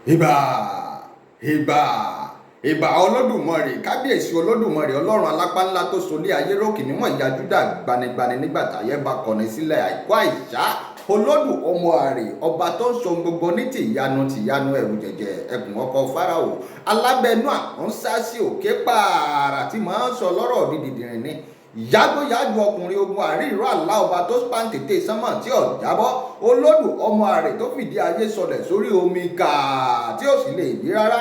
Ìbà, ìbà, ìbà Olódùmarè, kábíyèsí Olódùmarè, ọlọ́run alápá ńlá tó solé ayé rókì níwọ̀n ìyá Júdà, gbanigbani nígbà táyé bá kọni sílẹ̀, àìkú àìsá, olódù ọmọ àrè, ọba tó ń so gbogbo ní tìyanu tìyanu, ẹ̀rù jẹ̀jẹ̀ ẹkùn ọkọ Fáráò, alábẹ́nú àkànṣá sí òkè pààrà tí màá ń sọ lọ́rọ̀ dídìdìrín ní yàgbóyàjú, ọkùnrin ogun, àrí ìró àlá, ọba tó pàǹtètè sánmọ̀ tí ò jábọ́, olódù ọmọ àrè tó fìdí ayé sọlẹ̀ sórí omi kàá tí ò sì lè yí rárá,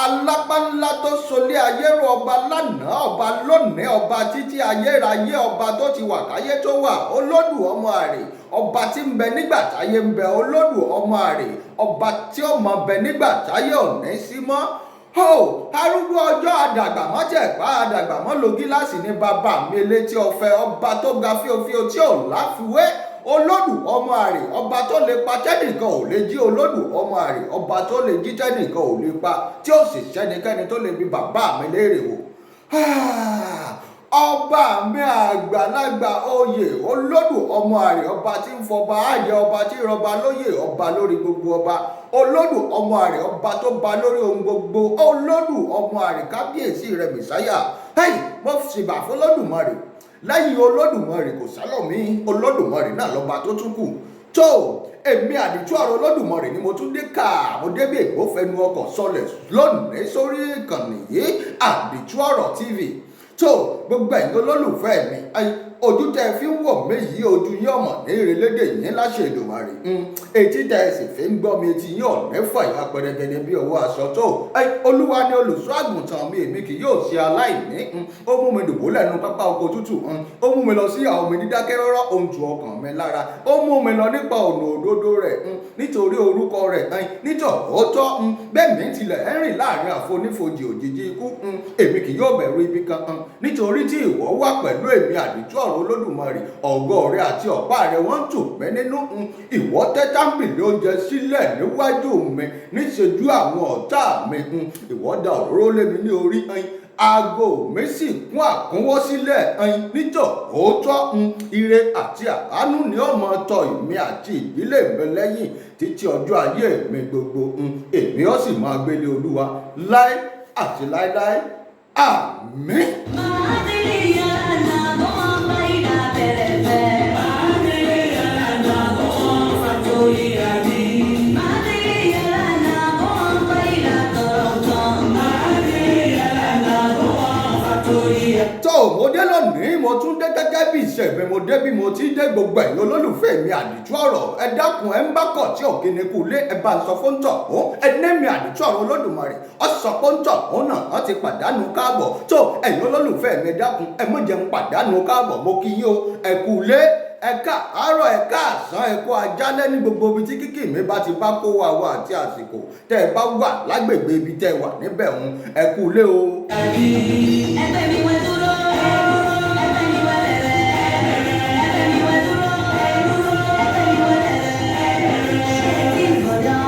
alápá ńlá tó solé ayé ró, ọba lánàá, ọba lónìí, ọba títí ayérayé, ọba tó ti wà káyé tó wà, olódù ọmọ àrè, ọba tí ń bẹ nígbà táyé ń bẹ, olódù ọmọ àrè, ọba tí ó mọ bẹ nígbà táyé ò ní sí mọ́. Ho, arúgbó ọjọ́, àdàgbà mọ́tẹ̀pá, àdàgbà mọ́ lo gíláàsì ní bàbá mi létí ọ̀fẹ́, ọba tó ga fíofío tí ò láfiwé, olódù ọmọ àrè, ọba tó lè pa tẹ́nìkan ò lè jí, olódù ọmọ àrè, ọba tó lè jí tẹ́nìkan ò lè pa, tí ó sì sẹ́nikẹ́ni tó lè bi bàbá mi léèrè wò. Ọba mi àgbàlagbà oyè, olódù ọmọ àrè, ọba tí ń fọba àjẹ, ọba tí ń rọba lóyè, ọba lórí gbogbo ọba, olódù ọmọ àrè, ọba tó ba lórí ohun gbogbo, olódù ọmọ àrè, kábíyèsí rẹ mẹsáyà. Hey, mo ṣèbà fún Olódùmarè. Lẹ́yìn Olódùmarè kò sálọ̀mí, Olódùmarè náà lọ́ba tó tún kù. Tó èmi àdìtú ọ̀rọ̀ Olódùmarè ni mo tún dé ká, mo débi ègbófẹnu ọkọ̀ sọlẹ̀ lónìí sórí ìkànnì yìí, Àdìtú Ọ̀rọ̀ TV. Tó gbogbo ẹ̀yin olólùfẹ́ mi, ojú tẹ́ ẹ fi ń wò mí yìí, ojú yín ọmọ ní ìrẹ̀lẹ́dẹ̀ yín láṣẹ Èdùmàrè. Etí tẹ́ ẹ sì fi ń gbọ́ mi, etí yín ọ̀nẹ́ fàyà pẹrẹgẹdẹ bí ọwọ́ aṣọ. Tó Olúwa ni olùṣọ́ àgùntàn mi, èmi kì yóò ṣe aláìní. Ó mú mi dùbúlẹ̀ nínú pápá oko tútù, ó mú mi lọ sí àwọn omi dídákẹ́ rọ́rọ́, ó ń tu ọkàn mi lára, ó mú mi lọ nípa ọ̀nà òdodo rẹ̀ nítorí orúkọ rẹ̀. Nítòótọ́, bẹ́ẹ̀ mi tilẹ̀ ń rìn láàrin àfonífojì òjìji ikú, èmi kì yóò bẹ̀rù ibi kan, nítorí tí ìwọ wà pẹ̀lú èmi, àdìtú ọ̀rọ̀ Olódùmarè. Ọ̀gọ́ rẹ àti ọ̀pá rẹ wọ́n ń tù mí nínú. Ìwọ tẹ́ tábìlì oúnjẹ sílẹ̀ níwájú mi níṣojú àwọn ọ̀tá mi. Ìwọ da òróró lé mi ní orí, aago mi sì kún àkúnwọ́ sílẹ̀. Nítòótọ́, ire àti àánú ni ó máa tọ èmi àti ìdílé mi lẹ́yìn títí ọjọ́ ayé mi gbogbo. Èmi ó sì máa gbélé Olúwa láé àti láéláé. Àmín. Tó mo dé lónìí, mo tún dé gẹ́gẹ́ bí ìṣe mi, mo dé bí mo ti dé. Gbogbo ẹ̀yin olólùfẹ́ mi, àdìtú ọ̀rọ̀, ẹ dákun, ẹ ń bá kọ̀ tí òkìní kú lé, ẹ bá ń sọ fún tọ̀ ó ẹ ní mi, àdìtú ọ̀rọ̀ Olódùmarè ọ sọ pé ń tọ̀ ó náà wọ́n ti pàdánù káàbọ̀. Tó ẹ̀yin olólùfẹ́ mi, ẹ dákun, ẹ mọ̀ jẹun pàdánù káàbọ̀. Mo kí yín o, ẹ kú lé, ẹ káàárọ̀, ẹ káàsán, ẹ kú ajálẹ̀ ní gbogbo ibi tí kíkì mi bá ti bá kó wa wá àti àsìkò tẹ́ ẹ bá wà lágbègbè ibi tẹ́ ẹ wà níbẹ̀ ń, ẹ kú lé o. Ẹgbẹ́ mi wá dúró, ẹgbẹ́ mi wá bẹ̀rẹ̀, ẹgbẹ́ mi wá dúró, ẹgbẹ́ mi wá bẹ̀rẹ̀, ṣé tí ń bọ̀dọ̀?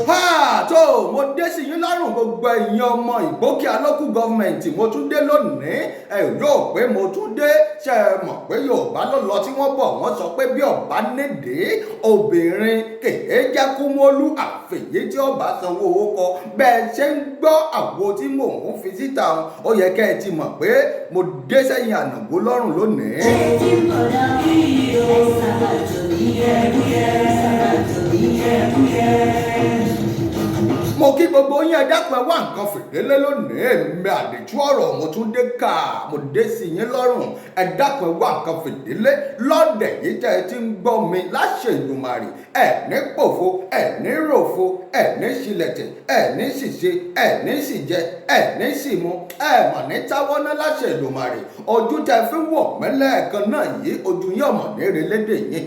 Ha, tó mo dé sí yín lọ́rùn, gbogbo ẹ̀yin ọmọ Ìgbókíà local government, mo tún dé lónìí. Ẹ yóò pé mo tún dé. Ṣe é mọ̀ pé Yorùbá ló lọ tí wọ́n bọ̀, wọ́n sọ pé bí ọba nídìí obìnrin kèé jẹ́ kúmólú, àfẹ̀yé tí ọba sanwó owó kọ. Bẹ́ẹ̀ ṣe ń gbọ́ àwo tí mò ń fi síta, ó yẹ kẹ́ ẹ ti mọ̀ pé mo dé sẹ́yìn ànàgó lọ́rùn lónìí. Ṣé tí ń bọ̀dọ̀? Ẹ sábà jò ní, ẹ sábà jò ní. Mo kí gbogbo yín, ẹ dákun, ẹ wá nǹkan fìdílé lónìí. Èmi àdìtú ọ̀rọ̀, mo tún dé ká, mo dé sí yín lọ́rùn. Ẹ dákun, ẹ wá nǹkan fìdílé lọ́dẹ̀ yìí tẹ́ ẹ ti ń gbọ́ mi. Láṣẹ Èdùmàrè, ẹ ní pòfo, ẹ ní ròfo, ẹ ní ṣílẹ̀tẹ̀, ẹ ní ṣìṣe, ẹ ní ṣìjẹ, ẹ ní ṣìmu, ẹ mọ̀ ní táwọ́ ná láṣẹ Èdùmàrè. Ojú tẹ́ fi ń wọ̀ mí lẹ́ẹ̀kan náà yìí, ojú yín ọmọ ní relédè yín.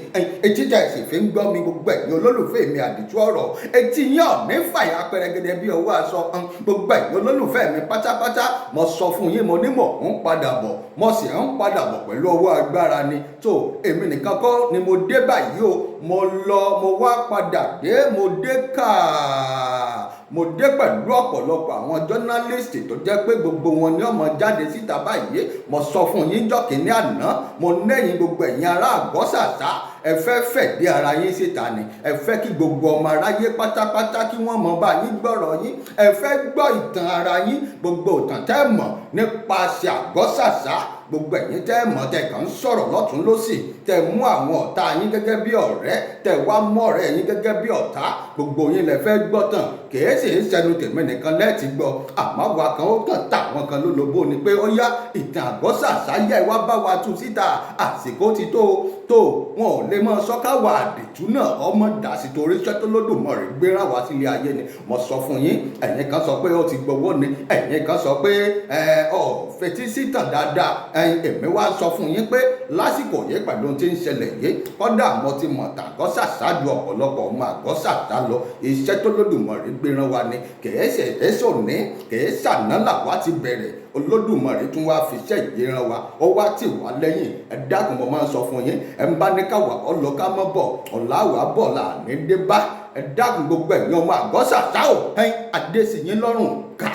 Etí tẹ́ sì fi ń gbọ́ mi, gbogbo ẹ̀yin olólùfẹ́ mi àdìtú ọ̀rọ̀, etí yín ò ní fàyà pẹrẹgẹdẹ bí ọwọ́ aṣọ. Gbogbo ẹ̀yin olólùfẹ́ mi pátápátá, mo sọ fún yín, mo ní mò ń padà bọ̀, mo sì ń padà bọ̀ pẹ̀lú ọwọ́ agbára ni. Tó èmi nìkan kọ́ ni mo dé báyìí o. Mo lọ, mo wá padà dé, mo dé káà. Mo dé pẹ̀lú ọ̀pọ̀lọpọ̀ àwọn journalist tó jẹ́ pé gbogbo wọn ni ọmọ jáde síta báyìí. Mo sọ fún yín jọ́ kìíní àná, mo nẹ́yìn gbogbo ẹ̀yin ará Àgọ́sàsá, ẹ fẹ́ fẹ̀dí ara yín síta ni. Ẹ fẹ́ kí gbogbo ọmọ aráyé pátápátá kí wọ́n mọ bá yín gbọ́rọ̀ yín. Ẹ fẹ́ gbọ́ ìtàn ara yín, gbogbo ìtàn tẹ́ mọ̀ nípasẹ̀ Àgọ́sàsá. Gbogbo ẹ̀yin tẹ́ mọ̀, tẹ́ kàn ń sọ̀rọ̀ lọ́tún lọ́sì, tẹ́ mú àwọn ọ̀tá yín gẹ́gẹ́ bí ọ̀rẹ́, tẹ́ wá mú ọ̀rẹ́ yín gẹ́gẹ́ bí ọ̀tá, gbogbo yín lẹ fẹ́ gbọ́ tàn. Kìí sì ń ṣẹnu tèmi nìkan lẹ́ẹ̀tì gbọ́, àmọ́ wa kan ó kàn tà wọn kan lólobó ni pé ó yá, ìtàn Àgọ́sàsá yẹ wá bá wa tú síta. Àsìkò ti tó tó wọn ò lè mọ sọ́káwà àdìtú náà ọmọ dàsí, torí iṣẹ́ tó lódùmarè gbéra wá sílé ayé ni. Mo sọ fún yín, ẹ̀yin kan sọ pé ó ti gbowó ni, ẹ̀yin kan sọ pé ẹ ọ fetí sí tàn dáadáa. Ẹ̀yin, èmi wá sọ fún yín pé lásìkò yìí, pẹ̀lú ohun tí ń ṣẹlẹ̀ yìí, kọ́dà mo ti mọ̀ tàgọ́sàsá ju ọ̀pọ̀lọpọ̀ ọmọ Àgọ́sàsá lọ. Iṣẹ́ tó lódùmarè gbéra wa ni, kìí ṣe èso ní kìí ṣàná làwa ti bẹ̀rẹ̀. Olódùmarè tún wá fi iṣẹ́ ìran wa, ó wá tì wá lẹ́yìn. Ẹ dákun, mo máa ń sọ fún yín, ẹ ń bá ní káwá ọlọ ká mọ́ bọ̀ ọ̀làwà bọ̀ là ní dé bá. Ẹ dákun, gbogbo ẹ̀yin ọmọ Àgọ́sàsá ò ẹ̀yin adé sì yín lọ́rùn ká.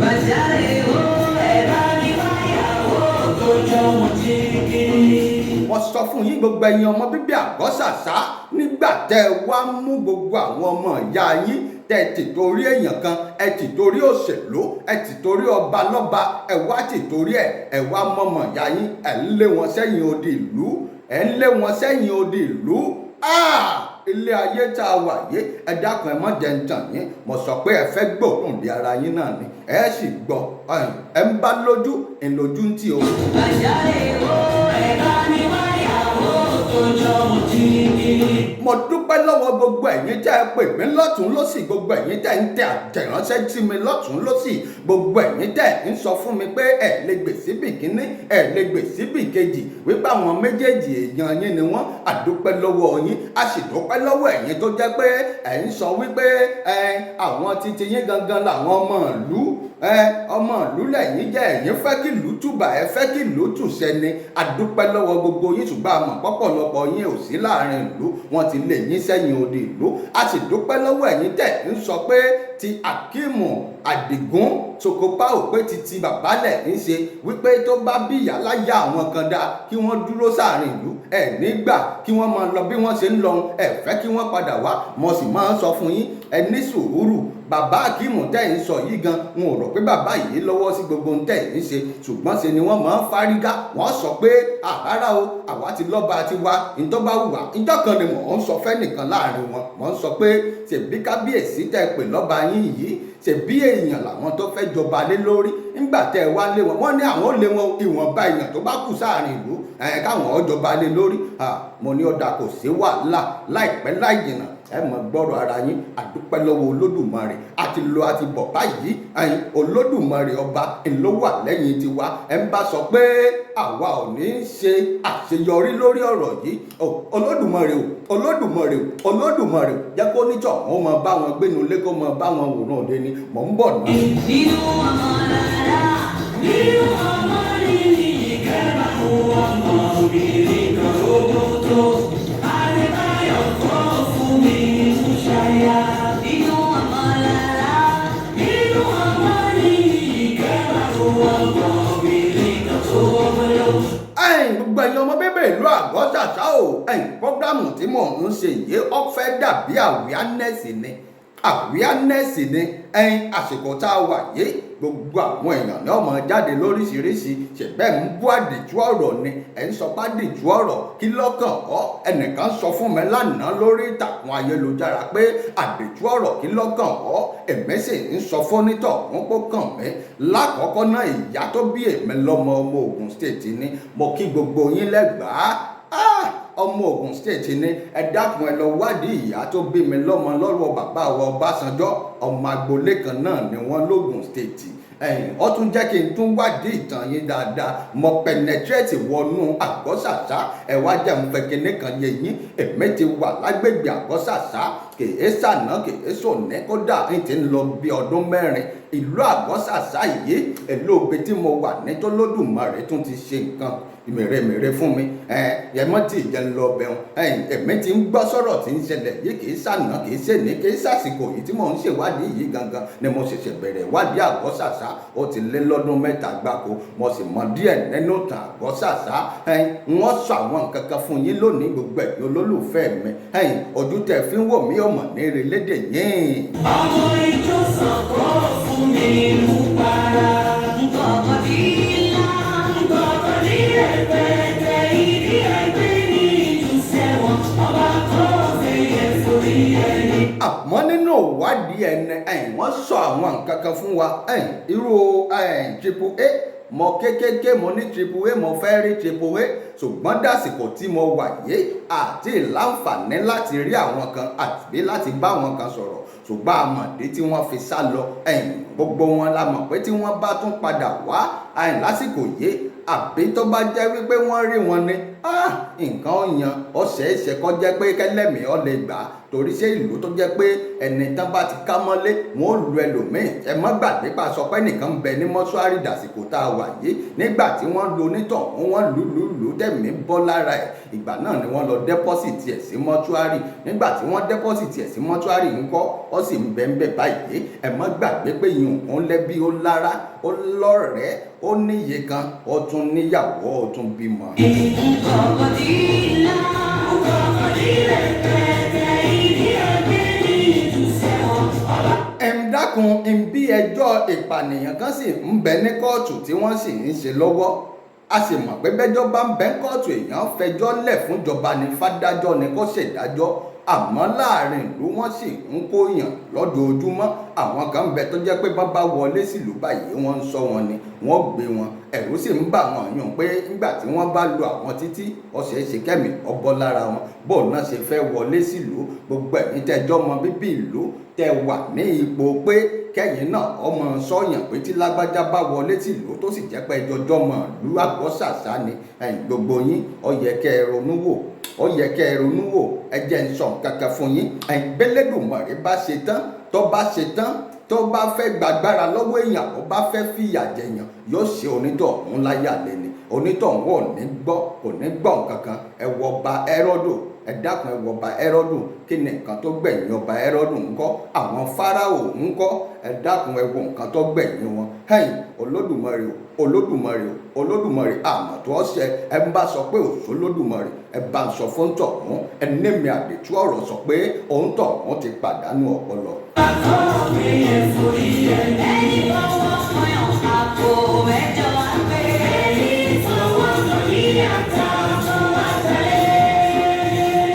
Bàjárè o, ẹ bá mi wáyàwó tó jọ wọn jígí. Wọ́n sọ fún yín, gbogbo ẹ̀yin ọmọ bíbí Àgọ́sàsá, nígbà tẹ́ ẹ wá mú gbogbo àwọn ọmọ ìyá yín, tẹ́ ẹ ti torí èèyàn kan, ẹ ti torí òṣèlú, ẹ ti torí ọba lọ́ba, ẹ wá ti torí ẹ wá mọ́mọ́ ìyá yín, ẹ ń lé wọn sẹ́yìn odi ìlú, ẹ ń lé wọn sẹ́yìn odi ìlú. Ah! Ilé ayé tá a wà yé, ẹ dákun, ẹ má jẹ́ ń tàn yín. Mo sọ pé ẹ fẹ́ gbóòórùn di ara yín náà ni, ẹ sì gbọ́. Ẹ ń bá lójú ńlójú ń tì o. Bàjárè o, ẹ bá mi wáyàwó tó jọ wọn jígí. Mo dúpẹ́ lọ́wọ́ gbogbo ẹ̀yin tẹ́ ẹ pè mí lọ́tún lọ́sì, gbogbo ẹ̀yin tẹ́ ń tẹ àtẹ̀ránṣẹ́ sí mi lọ́tún lọ́sì, gbogbo ẹ̀yin tẹ́ ń sọ fún mi pé ẹ lè gbè síbì kíní, ẹ lè gbè síbì kejì, wípé àwọn méjèèjì èèyàn yín ni wọ́n. Àdúpẹ́ lọ́wọ́ yín. A sì dúpẹ́ lọ́wọ́ ẹ̀yin tó jẹ́ pé ẹ̀ ń sọ wípé ẹ àwọn titi yín gangan làwọn ọmọ ìlú, ẹ ọmọ ìlú lẹ́yìn jẹ́, ẹ̀yin fẹ́ kí ìlú tùbà, ẹ fẹ́ kí ìlú tùṣẹ́ ni. Àdúpẹ́ lọ́wọ́ gbogbo yín, ṣùgbọ́n àmọ́ pọ́pọ̀lọpọ̀ yín ò sí láàrin ìlú, wọ́n ti lé yín sẹ́yìn odi ìlú. A sì dúpẹ́ lọ́wọ́ ẹ̀yin tẹ̀ ń sọ pé ti Akíìmù Àdìgún Sokopa ò pé ti bàbá lẹ̀ ń ṣe, wípé tó bá bí ìyá láyà àwọn kan dáa kí wọ́n dúró sáàrin ìlú, ẹ̀ nígbà kí wọ́n máa lọ bí wọ́n ṣe ń lọ, ẹ̀ fẹ́ kí wọ́n padà wá. Mo sì máa ń sọ fún yín, ẹ ní sùúrù. Bàbá Akíìmù tẹ́ ń sọ yìí gan, n ò rò pé bàbá yìí lọ́wọ́ sí gbogbo ohun tẹ́ ń ṣe, ṣùgbọ́n ṣe ni wọ́n máa ń fárígá. Wọ́n sọ pé àrárá o, àwa ti lọ́ba ti wa ntọ́ bá wù wá. Ntọ́ kan ni mò ń sọ fẹ́nìkan láàrin wọn, mò ń sọ pé ṣèbí kábíyèsí tẹ́ pè lọ́ba yín yìí, ṣèbí èèyàn làwọn tó fẹ́ jọba lé lórí. Nígbà tẹ́ ẹ wá lé wọn, wọ́n ní àwọn ó lé wọn, ìwọ̀nba èèyàn tó bá kù sáàrin ìlú ẹ̀ káwọn ó jọba lé lórí. Mo ní ọ̀dà, kò sí wàhálà, láìpẹ́ láì jìnnà ẹ mọ̀ gbọ́rọ̀ ara yín. Àdúpẹ́ lọ́wọ́ Olódùmarè, àti lọ àti bọ̀ báyìí. Ẹ̀yin Olódùmarè ọba ló wà lẹ́yìn tiwa. Ẹ ń bá sọ pé àwa ò ní í ṣe àṣeyọrí lórí ọ̀rọ̀ yìí, Olódùmarè o, Olódùmarè o, Olódùmarè o, jẹ́ kó nítọ̀ wọn mọ bá wọn gbénu lé, kó mọ bá wọn wòran òde ni. Mò ń bọ̀ náà. Nínú ọmọ lára, nínú ọmọ rírì ìkẹ́bà ọmọ obìnrin kan roboto. Adébáyọ̀ kọ́ fún mi tún ṣayá. Nínú ọmọ lára, nínú ọmọ rírì ìkẹ́bà ọmọ obìnrin kan tó wọ́pẹ́lọ́. Ẹ̀yin gbogbo ẹ̀yin ọmọ bíbí ìlú Àgọ́sàsá o, ẹ̀yin, program tí mò ń ṣe yìí, ó fẹ́ dàbí awareness ni, awareness ni. Ẹ̀yin, àsìkò tá a wà yìí, gbogbo àwọn èèyàn ní ọmọ jáde lóríṣiríṣi. Ṣẹ̀bẹ́ ń bú àdìjú ọ̀rọ̀ ni, ẹ̀ ń sọ pé àdìjú ọ̀rọ̀ kí lọ́kàn ọ́. Ẹnìkan sọ fún mi lánàá lórí ìtàkùn ayélujára pé àdìjú ọ̀rọ̀ kí lọ́kàn ọ́. Èmi sì ń sọ fónítọ̀ ń kó kàn mí. Lákọ̀ọ́kọ́ náà, ìyá tó bí èmi lọ́mọ, ọmọ Ògùn State ni. Mo kí gbogbo yín lẹ́gbàá, ọmọ Ògùn State ni. Ẹ dákun, ẹ lọ wádìí ìyá tó bí mi lọ́mọ lọ́wọ́ bàbá wa Ọbásanjọ́. Ọmọ agboolé kan náà ni wọ́n lógùn State. Ẹ̀yìn ó tún jẹ́ kí n tún wádìí ìtàn yín dáadáa. Mo penetrate wọnú Àgọ́sàsá. Ẹ wá jẹ́ n fẹ́ kinní kan yé yín. Èmi ti wà lágbègbè Àgọ́sàsá kèé sànà kèé sòní, kódà n ti ń lọ bí ọdún 4. Ìlú Àgọ́sàsá yìí, èlò òbí tí mo wà ní tólódùmarè tún ti ṣe nǹkan mèremère fún mi. Ẹ ẹ mọ́ tí ìjẹun lọ bẹ̀rùn. Ẹ̀yìn èmi ti ń gbọ́ sọ̀rọ̀ tí ń ṣẹlẹ̀ yìí kìí sànà kìí ṣèní kìí sàsìkò yìí tí mò ń ṣèwádìí yìí gangan ni mo ṣẹ̀ṣẹ̀ bẹ̀rẹ̀ ìwádìí Àgọ́sàsá. Ó ti lé lọ́dún 3 gbáko. Mo sì mọ díẹ̀ nínú ìtàn Àgọ́sàsá. Ẹ̀yìn wọ́n sọ àwọn nǹkan kan fún yín lónìí, gbogbo ẹ̀yin olólùfẹ́ mi. Ẹ̀yìn ojú tẹ̀ fi ń wò mí ọmọ ní relédè yín. Ọmọ ìjọ sọ̀kọ́ fún mi mú para. Nkọ̀kọ̀dínlá, nkọ̀kọ̀dínrẹ̀pẹ̀tẹ̀, ìdí ẹgbẹ́ ní ìjù sẹ́wọ̀n, ọba tó fẹ́yẹ forí ẹni. Àmọ́ nínú ìwádìí ẹni, ẹ̀yìn wọ́n sọ àwọn nǹkan kan fún wa. Ẹ̀yìn irú ẹ̀yìn Triple A mọ kékeré, mo ní Triple A, mo fẹ́ rí Triple A, ṣùgbọ́n dàsìkò tí mo wà yìí àti láǹfààní láti rí àwọn kan àti láti bá àwọn kan sọ̀rọ̀, ṣùgbọ́n àmọ̀dé tí wọ́n fi sá lọ. Ẹ̀yìn gbogbo wọn la mọ̀ pé tí wọ́n bá tún padà wá ẹ̀yìn lásìkò yìí, àbí tó bá jẹ́ wípé wọ́n rí wọn ni, nǹkan ọ̀yàn ọ̀sẹ̀ẹ̀sẹ̀ kọ́ jẹ́ pé kẹlẹ́mìí ọ̀ lè gbà á, torí ṣé ìlú tó jẹ́ pé ẹni tán bá ti ká mọ́lé wọn ò lu ẹlòmíì. Ẹ má gbàgbé pa sọ pé nìkan ń bẹ ní mọ́ṣúárì dàsìkò tá a wà yìí. Nígbà tí wọ́n lu onítọ̀hún, wọ́n lù lù lù tẹ̀mí bọ́ lára ẹ̀. Ìgbà náà ni wọ́n lọ deposit ẹ̀ sí mọ́ṣúárì. Nígbà tí wọ́n deposit ẹ̀ sí mọ́ṣúárì ńkọ́, ó sì ń bẹ ń bẹ báyìí. Ẹ má gbàgbé pé ìyún òun lẹ́bí, ó lára, ó lọ́rẹ̀ẹ́, ó níye kan, ó tún níyàwó, ó tún bímọ. Nkọ̀kọ̀dínlá, nkọ̀kọ̀dínrẹ̀pẹ̀tẹ̀, ìdí ẹgbẹ́ ní ìjù sẹ́wọ̀n, ọba. Ẹ̀m dákun, ń bí ẹjọ́ ìpànìyàn kan sì ń bẹ ní kóòtù tí wọ́n sì ń ṣe lọ́wọ́. A sì mọ̀ pé bẹ́jọ́ bá ń bẹ ní kóòtù, èèyàn fẹjọ́ lẹ̀ fúnjọba ní fádájọ́ ni kó ṣèdájọ́. Àmọ́ láàrin ìlú wọ́n sì ń kóyàn lọ́dọọdúnmọ́. Àwọn kan ń bẹ tó jẹ́ pé bá bá wọlé sílùú báyìí, wọ́n ń sọ wọn ni wọ́n gbé wọn. Ẹ̀rù sì ń bà wọ́n yàn pé nígbà tí wọ́n bá lu àwọn títí, ọ̀sẹ̀ ṣe kẹ́mi ọbọ̀ lára wọn, bóun náà ṣe fẹ́ wọlé sílùú. Gbogbo ẹ̀yin tẹ́jọ́ mọ bíbí ìlú tẹ́ wà ní ipò pé kẹ́yìn náà ọmọ sọ́yàn pé tí lágbájá bá wọlé sílùú tó sì jẹ́ pé ẹjọ́jọ́ mọ̀ ìlú Àgọ́sàsá ni, ẹ̀yin gbogbo yín ó yẹ kẹ́ ẹ ronú wò, ó yẹ kẹ́ ẹ ronú wò. Ẹ jẹ́ ń sọ nǹkan kan fún yín. Ẹ̀yin gbẹ́lẹ́dùnmọ̀rẹ́ bá ṣe tán, tó bá ṣe tán, tó bá fẹ́ gbàgbára lọ́wọ́ èèyàn, ó bá fẹ́ fìyà jẹ̀yàn, yóò ṣe onítọ̀hún láyà lẹ́ni. Onítọ̀hún ò ní gbọ́, kò ní gbọ́ nǹkan kan. Ẹ wọ ọba Hẹ́rọ́dù, ẹ dákun, ẹ wọ ọba Hẹ́rọ́dù. Kí ni nǹkan tó gbẹ̀yìn ọba Hẹ́rọ́dù ńkọ́? Àwọn Fáráò ńkọ́? Ẹ dákun, ẹ wo nǹkan tó gbẹ̀yìn wọn. Ẹ̀yìn Olódùmarè o, Olódùmarè o, Olódùmarè àmọ̀ tó ọ̀sẹ̀. Ẹ ń bá sọ pé òṣó Olódùmarè, ẹ bá ń sọ fún tọ̀hún, ẹ némi àdètú ọ̀rọ̀ sọ pé òun tọ̀hún ti pàdánù ọpọlọ. Ẹni fọwọ́ kọyàn àpò mẹ́jọ á pé. Ẹni fọwọ́ kàn ní àtàkùn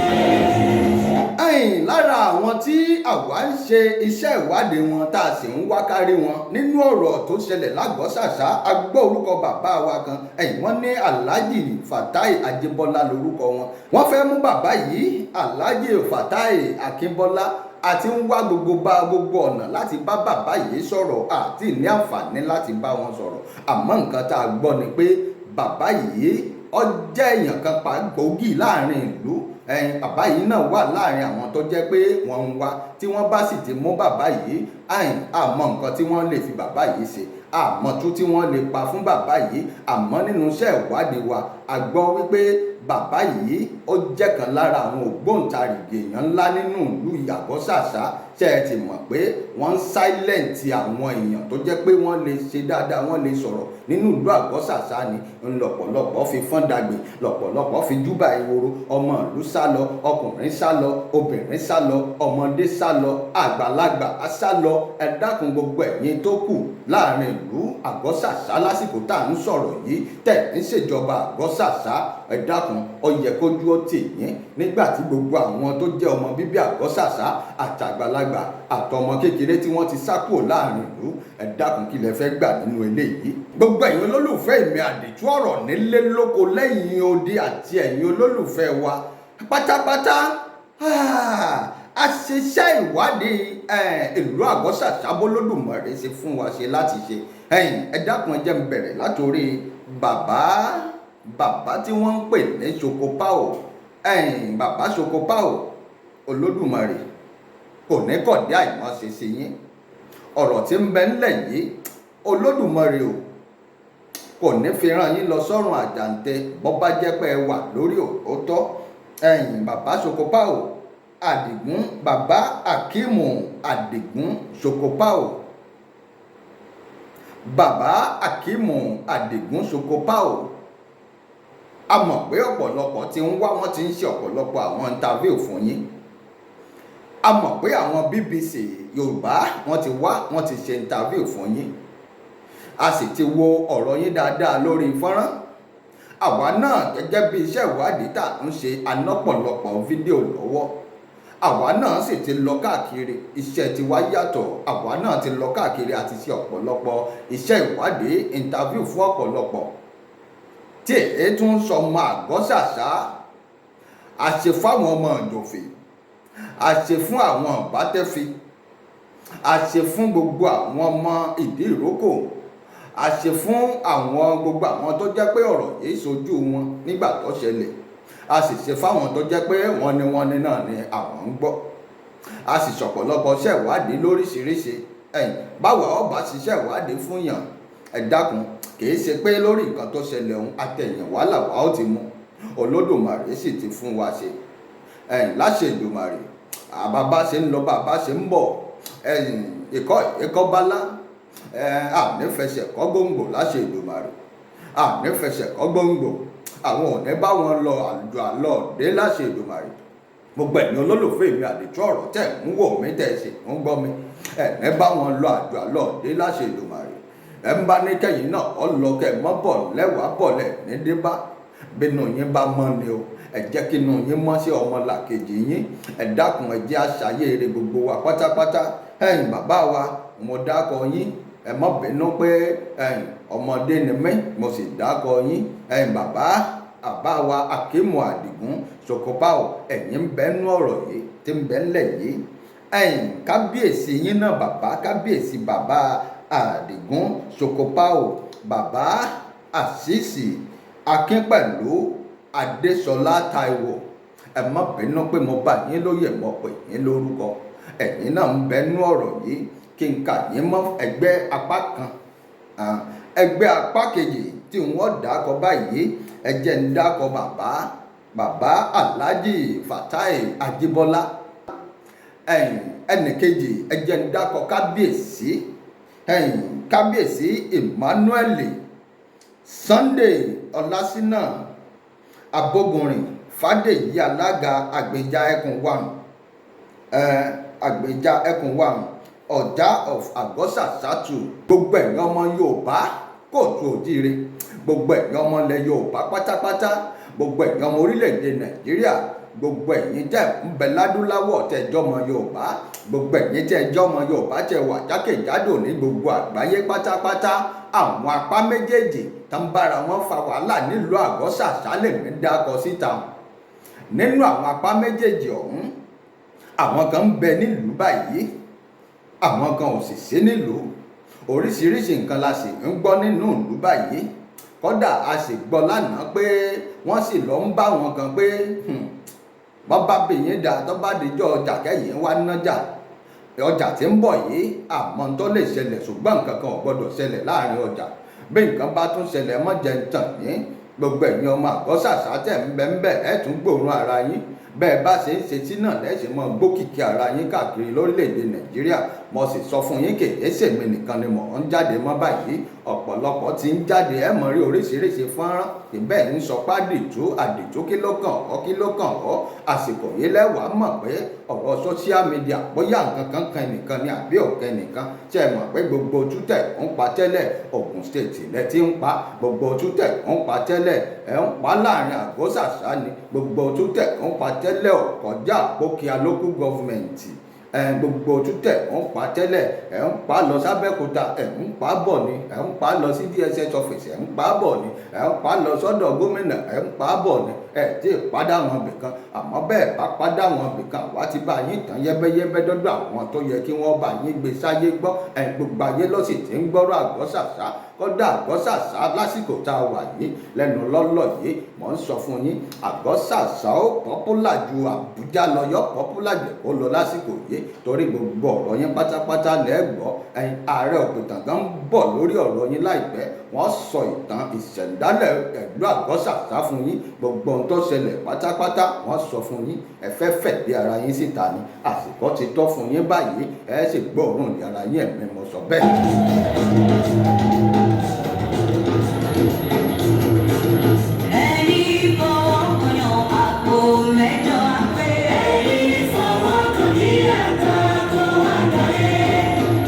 àtàlẹ́. Ẹ̀yìn lára àwọn tí àwa ń ṣe iṣẹ́ ìwádìí wọn tá a sì ń wá kárí wọn nínú ọ̀rọ̀ tó ṣẹlẹ̀ lágọ́sàsá, a gbọ́ orúkọ bàbá wa kan. Ẹ̀yìn wọ́n ní Alhaji Fatai Ajibọ́lá lórúkọ wọn. Wọ́n fẹ́ mú bàbá yìí, Alhaji Fatai Akínbọ́lá. A ti ń wá gbogbo bá gbogbo ọ̀nà láti bá bàbá yìí sọ̀rọ̀, àti ní àǹfààní láti bá wọn sọ̀rọ̀. Àmọ́ nǹkan tá a gbọ́ ni pé bàbá yìí ó jẹ́ èèyàn kan pa gbòógì láàrin ìlú. Ẹ̀yìn bàbá yìí náà wà láàrin àwọn tó jẹ́ pé wọ́n ń wá. Tí wọ́n bá sì ti mú bàbá yìí, àìn àmọ́ nǹkan tí wọ́n lè fi bàbá yìí ṣe, àmọ́ tú tí wọ́n lè pa fún bàbá yìí. Àmọ́ nínú iṣẹ́ ìwádìí wa, a gbọ́ wípé bàbá yìí ó jẹ́ kan lára àwọn ògbóǹtarìgì èèyàn ńlá nínú ìlú Àgọ́sàsá. Ṣé ẹ ti mọ̀ pé wọ́n ń silent àwọn èèyàn tó jẹ́ pé wọ́n lè ṣe dáadáa, wọ́n lè sọ̀rọ̀ nínú ìlú Àgọ́sàsá ni lọ́pọ̀lọpọ̀ fi fọ́n dàgbé, lọ́pọ̀lọpọ̀ fi júbà ehoro. Ọmọ ìlú sá lọ, ọkùnrin sá lọ, obìnrin sá lọ, ọmọdé sá lọ, àgbàlagbà á sá lọ. Ẹ dákun, gbogbo ẹ̀yin tó kù láàrin ìlú Àgọ́sàsá lásìkò tá à ń sọ̀rọ̀ yìí, tẹ̀ ń ṣèjọba Àgọ́sàsá, ẹ dákun, ó yẹ kójú ó tì yín nígbà tí gbogbo àwọn tó jẹ́ ọmọ bíbí Àgọ́sàsá àtàgbàlagbà àtọmọ kékeré tí wọ́n ti sá kúrò láàrin ìlú. Ẹ dákun, kí lẹ fẹ́ gbà nínú eléyìí? Gbogbo ẹ̀yin olólùfẹ́ ìmì àdìtú ọ̀rọ̀ nílé lóko lẹ́yìn odi àti ẹ̀yin olólùfẹ́ wa pátápátá, a ṣiṣẹ́ ìwádìí ìlú Àgọ́sàsá bólódùmarè ṣe fún wa ṣe láti ṣe. Ẹ̀yin, ẹ dákun, ẹ jẹ́ n bẹ̀rẹ̀ látòrí bàbá, bàbá tí wọ́n ń pè ní Sokopao. Ẹ̀yin, bàbá Sokopao, Olódùmarè kò ní kọ̀dí àìmọ́ ṣe sí yín. Ọ̀rọ̀ tí ń bẹ ńlẹ̀ yìí, Olódùmarè o kò ní fi rán yín lọ sọ́run àjàǹtẹ̀, bọ́ bá jẹ́ pé ẹ wà lórí òótọ́. Ẹ̀yin, bàbá Sokopao Àdìgún, bàbá Akíìmù Àdìgún Sokopao, bàbá Akíìmù Àdìgún Sokopao, a mọ̀ pé ọ̀pọ̀lọpọ̀ tí ń wá, wọ́n ti ń ṣe ọ̀pọ̀lọpọ̀ àwọn interview fún yín. A mọ̀ pé àwọn BBC Yorùbá, wọ́n ti wá, wọ́n ti ṣe interview fún yín. A sì ti wo ọ̀rọ̀ yín dáadáa lórí fọ́nrán. Àwa náà, gẹ́gẹ́ bí iṣẹ́ ìwádìí tá à ń ṣe, anọ́pọ̀lọpọ̀ fídíò lọ́wọ́. Àwa náà sì ti lọ káàkiri. Iṣẹ́ tiwa yàtọ̀. Àwa náà ti lọ káàkiri àti ṣe ọ̀pọ̀lọpọ̀ iṣẹ́ ìwádìí, interview fún ọ̀pọ̀lọpọ̀ tí èyí tún sọmọ Àgọ́ Ṣàṣà. A ṣe fáwọn ọmọ Ìjòfè, a ṣe fún àwọn Ìbátẹ́fi, a ṣe fún gbogbo àwọn ọmọ Ìdí Ìrókò, a ṣe fún àwọn gbogbo àwọn tó jẹ́ pé ọ̀rọ̀ yìí ṣojú wọn nígbà tó ṣẹlẹ̀. A sì ṣe fáwọn tó jẹ́ pé wọ́n ní náà ni àwọn ń gbọ́. A sì ṣọ̀pọ̀lọpọ̀ iṣẹ́ ìwádìí lóríṣiríṣi. Ẹ̀yìn báwa ọba ṣiṣẹ́ ìwádìí fún yàn, ẹ dákun, kì í ṣe pé lórí nǹkan tó ṣẹlẹ̀ ọ̀hún, àtẹ̀yìnwá làwa ó ti mú. Olódùmarè sì ti fún wa ṣe. Ẹ̀yìn, láṣẹ Èdùmàrè, àbábá ṣe ń lọ, bàbá ṣe ń bọ̀, ẹ̀yìn ìkọ́ ìkọ́ bálá, ànífẹsẹ̀ kọ́ gbòǹgbò. Láṣẹ Èdùmàrè, ànífẹsẹ̀ kọ́ gbòǹgbò. Àwọn ò ní bá wọn lọ àjò àlọ́ dé, láṣẹ Èdùmàrè. Gbogbo ẹ̀yin olólùfẹ́ mi, àdìtú ọ̀rọ̀ tẹ̀ ń wò mí, tẹ̀ sì ń gbọ́ mi, ẹ̀ ní bá wọn lọ àjò àlọ́ dé, láṣẹ Èdùmàrè. Ẹ̀ ń bá ní kẹ́yìn náà ọ lọ kẹ́ mọ́ bọ̀ lẹ́wàá bọ̀ lẹ̀ ní débá. Bínú yín bá mọ́ ni o, ẹ jẹ́ kí inú yín mọ́ sí ọmọ làkejì yín. Ẹ dákun, ẹ jẹ́ àṣàyè eré gbogbo wa pátápátá. Ẹ̀yin bàbá wa, mo dákọ yín, ẹ má bínú pé ẹ̀yin ọmọdé ni mí, mo sì dákọ yín. Ẹ̀yin bàbá, àbá wa Akíìmù Àdìgún Sokopao, ẹ̀yin ń bẹ nú ọ̀rọ̀ yìí tí ń bẹ ńlẹ̀ yìí. Ẹ̀yin kábíyèsí yín náà, bàbá kábíyèsí, bàbá Àdìgún Sokopao, bàbá Àṣìṣì Akínpẹ̀lú Adéṣọlá Táíwò, ẹ má bínú pé mo bá yín lóye, mo pè yín lórúkọ. Ẹ̀yin náà ń bẹ nú ọ̀rọ̀ yìí. Kí n kà yín mọ́ ẹgbẹ́ apá kan, ẹgbẹ́ apá kejì tí wọ́n dákọ báyìí, ẹ jẹ́ ń dákọ bàbá, bàbá Alhaji Fatai Ajíbọ́lá. Ẹ̀yìn ẹnìkejì, ẹ jẹ́ ń dákọ kábíyèsí, ẹ̀yìn kábíyèsí Emmanuel Sunday Ọlásínà Abógunrin Fàdèyí, alága àgbèjà ẹkùn one, àgbèjà ẹkùn one, Ọ̀já of Àgọ́sàsátù. Gbogbo ẹ̀yin ọmọ Yorùbá kóòtù òjíire, gbogbo ẹ̀yin ọmọ ilẹ̀ Yorùbá pátápátá, gbogbo ẹ̀yin ọmọ orílẹ̀-èdè Nàìjíríà, gbogbo ẹ̀yin tẹ́ ń bẹ ládúláwọ̀ tẹ́ jọmọ Yorùbá, gbogbo ẹ̀yin tẹ́ jọmọ Yorùbá tẹ́ wà jákèjádò ní gbogbo àgbáyé pátápátá, àwọn apá méjèèjì tó ń bára wọn fa wàhálà nílùú Àgọ́sàsá lèmi dákọ síta. Nínú àwọn apá méjèèjì ọ̀hún, àwọn kan ń bẹ nílùú báyìí, àwọn kan ò sì sí nílùú. Oríṣiríṣi nǹkan la sì ń gbọ́ nínú ìlú báyìí. Kódà a sì gbọ́ lánàá pé wọ́n sì lọ ń bá wọn kan pé bọ́n bá bìyín dà tó bá dijọ́ ọjà kẹ́yìn wá nájà ọjà tí ń bọ̀ yìí, àmọ́ tó lè ṣẹlẹ̀, ṣùgbọ́n nǹkan kan ò gbọ́dọ̀ ṣẹlẹ̀ láàrin ọjà. Bí nǹkan bá tún ṣẹlẹ̀, mọ́ jẹ́ ń tàn yín. Gbogbo ẹ̀yin ọmọ Àgọ́sàsá tẹ̀ ń bẹ ń bẹ̀, ẹ̀ tún gbòòrùn ara yín. Bẹ́ẹ̀ bá ṣe ń ṣe tí náà lẹ́sìn mọ́ gbókìkí ara yín káàkiri lórílẹ̀‐èdè Nàìjíríà. Mo sì sọ fún yín, kèé ṣèmi nìkan ni mò ń jáde mọ́ báyìí. Ọ̀pọ̀lọpọ̀ ti ń jáde. Ẹ̀ mọ̀ rí oríṣiríṣi fọ́nrán ìbẹ́ ń sọ pé àdìtú, àdìtú, kí ló kàn ọ́? Kí ló kàn ọ́? Àsìkò yìí lẹ́wàá mọ̀ pé ọ̀rọ̀ social media, bóyá nǹkan kan kan nìkan ni àbí ọ̀kẹ́ nìkan. Ṣe é mọ̀ pé gbogbo tútẹ̀ ń pa tẹ́lẹ̀, Ògùn State lẹ ti ń pa? Gbogbo tútẹ̀ ń pa tẹ́lẹ̀, ẹ̀ ń pa láàrin Àgọ́sàsá ni. Gbogbo tútẹ̀ ń pa tẹ́lẹ̀ ò kọjá Àpókíà Local Government. Gbogbo tútẹ̀ ń pa tẹ́lẹ̀, ẹ̀ ń pa lọ sábẹ́kúta, ẹ̀ ń pa bọ̀ ni. Ẹ̀ ń pa lọ sí DSS office, ẹ̀ ń pa bọ̀ ni. Ẹ̀ ń pa lọ sọ́dọ̀ gómìnà, ẹ̀ ń pa bọ̀ ni. Ẹ̀ tí ì padà wọn bì kan, àmọ́ bẹ́ẹ̀ bá padà wọn bì kan, àwa ti bá yín tàn yẹ́bẹ́yẹ́bẹ́ dọ́dọ̀ àwọn tó yẹ kí wọ́n bá yín gbé sáyé gbọ́. Ẹ̀ gbogbo ayé ló sì ti ń gbọ́rọ̀ Àgọ́ṣàṣá. Kódà Àgọ́ṣàṣá lásìkò tá a wà yìí, lẹ́nu lọ́lọ́ yìí, mò ń sọ fún yín, Àgọ́ṣàṣá ó popular ju Àbújá lọ, yọ popular jù kó lọ lásìkò yìí, torí gbogbo ọ̀rọ̀ yín pátápátá lẹ́gbọ́. Ẹ̀yin ààrẹ òpìtàn gan ń bọ̀ lórí ọ̀rọ̀ yín láìpẹ́. Wọ́n sọ ìtàn ìṣẹ̀dálẹ̀ ìlú Àgọ́ṣàṣá fún yín, gbogbo ohun tó ṣẹlẹ̀ pátápátá wọ́n sọ fún yín. Ẹ fẹ́ fẹ̀dí ara yín síta ni, àsìkò ti tọ́ fún yín báyìí, ẹ sì gbóòórùn ní ara yín. Ẹ̀mí mo sọ bẹ́ẹ̀. Ẹni fọwọ́ kan àpò mẹ́jọ àpé. Ẹni fọwọ́ kan ní àtàkùn àgbáyé.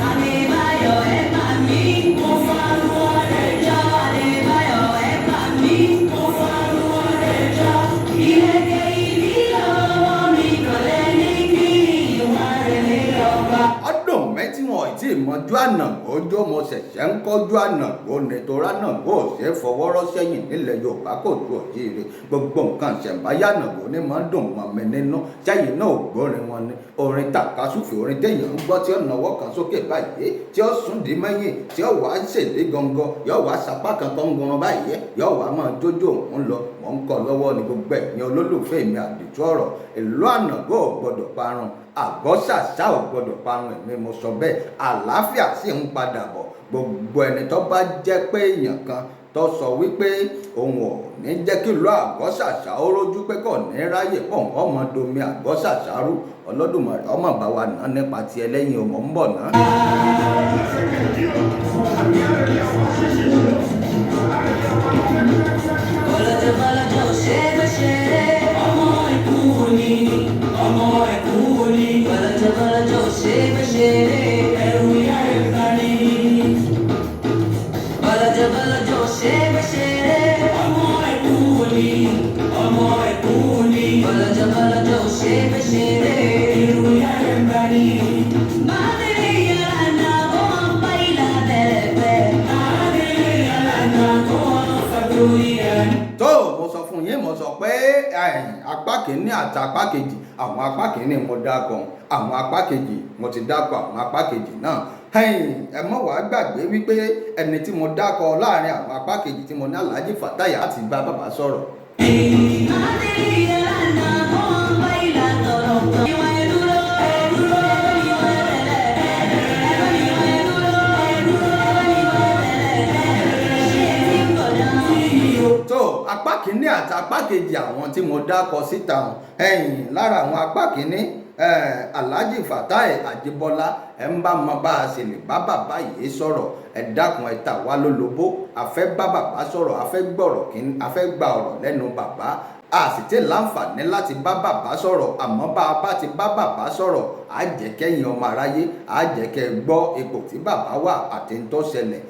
Adébáyọ̀ ẹ bá mi. Mo farúwọ́ rẹ̀ jọ. Adébáyọ̀ ẹ bá mi. Mo farúwọ́ rẹ̀ jọ. Ìlẹ̀kẹ̀ ìbí lọ́wọ́ mi kò lẹ́ni kí ìwà rẹ̀ lè ọba. Ọdún mẹ́tí wọn ò tí ì mọjú ànàgó jó, mo ṣẹ̀ṣẹ̀ ń kọ́jú ànàgó nítorí ànàgó ò ṣeé fọwọ́rọ́ sẹ́yìn nílẹ̀ Yorùbá kò tó òjíire. Gbogbo nǹkan ṣẹ̀ǹbáyé ànàgó ní máa ń dùn mọ́ mi nínú. Sẹ́yìn náà ò gbórin wọn ni orin tàkasúfè, orin téèyàn ń gbọ́ tí ó nawọ́ kan sókè báyìí, tí ó sùn dí mẹ́yìn, tí ó wàá ṣèdí gangan, yóò wá sapá kan gangan báyìí, yóò wá máa jójó òun lọ. Mò ń kọ́ lọ́wọ́ ní gbogbo ẹ̀yin olólùfẹ́ mi. Àdìtú ọ̀rọ̀ ìlú Ànàgó ò gbọ́dọ̀ parun, Àgọ́ṣàṣá ò gbọ́dọ̀ parun, èmi mo sọ bẹ́ẹ̀. Àlàáfíà sì ń padà bọ̀. Gbogbo ẹni tó bá jẹ́ pé èèyàn kan tó sọ wípé òun ò ní jẹ́ kí ìlú Àgọ́ṣàṣá ó rójú, pé kò ní ráyè pọ̀ ọmọ domi Àgọ́ṣàṣá rú, Olódùmarè ọmọ bá wa nà nípa ti ẹlẹ́yin ọmọ ń bọ̀ náà. Bọ́lọ́jọ́ bọ́lọ́jọ́ ò ṣe é gbé ṣeré. Ọmọ ẹ̀kú ni, ọmọ ẹ̀kú ni. Bọ́lọ́jọ́ bọ́lọ́jọ́ ò ṣe é gbé ṣeré. Ẹ̀rù ìyá rẹ̀ bá ní. Bọ́lọ́jọ́ bọ́lọ́jọ́ ò ṣe é gbé ṣeré. Ọmọ ẹ̀kú ni, ọmọ ẹ̀kú ni. Bọ́lọ́jọ́ bọ́lọ́jọ́ ò ṣe é gbé ṣeré. Ẹ̀rù ìyá rẹ̀ bá ní. Máa yàrá kó wọn bá ìlà bẹ̀rẹ̀. Máa yàrá kó wọn fàdúyà. Tó mo sọ fún yín, mo sọ pé apá kìíní àti apá kejì, àwọn apá kìíní mo dákọ̀, àwọn apá kejì mo ti dákọ̀, àwọn apá kejì náà. Ẹ mọ̀ wá gbàgbé wípé ẹni tí mo dákọ̀ láàrin àwọn apá kejì tí mo ní, Alhaji Fatai, àti bá bàbá sọ̀rọ̀. Tó apá kìíní àti apá kejì àwọn tí mo dákọ̀ síta hàn ẹ̀yìn lára àwọn apá kìíní, Alhaji Fatai Ajibola, ẹ ń bá mọ bá a ṣe lè bá bàbá yìí sọ̀rọ̀, ẹ dákun, ẹ ta wá lólobó. A fẹ́ bá bàbá sọ̀rọ̀, a fẹ́ gbọ́rọ̀ kín, a fẹ́ gba ọ̀rọ̀ lẹ́nu bàbá. A sì ti láǹfààní láti bá bàbá sọ̀rọ̀, àmọ́ bá a bá ti bá bàbá sọ̀rọ̀, á jẹ́ kẹ́yìn ọmọ aráyé, á jẹ́ kẹ́ ẹ gbọ́ ipò tí bàbá wà àti ń tó ṣẹlẹ̀.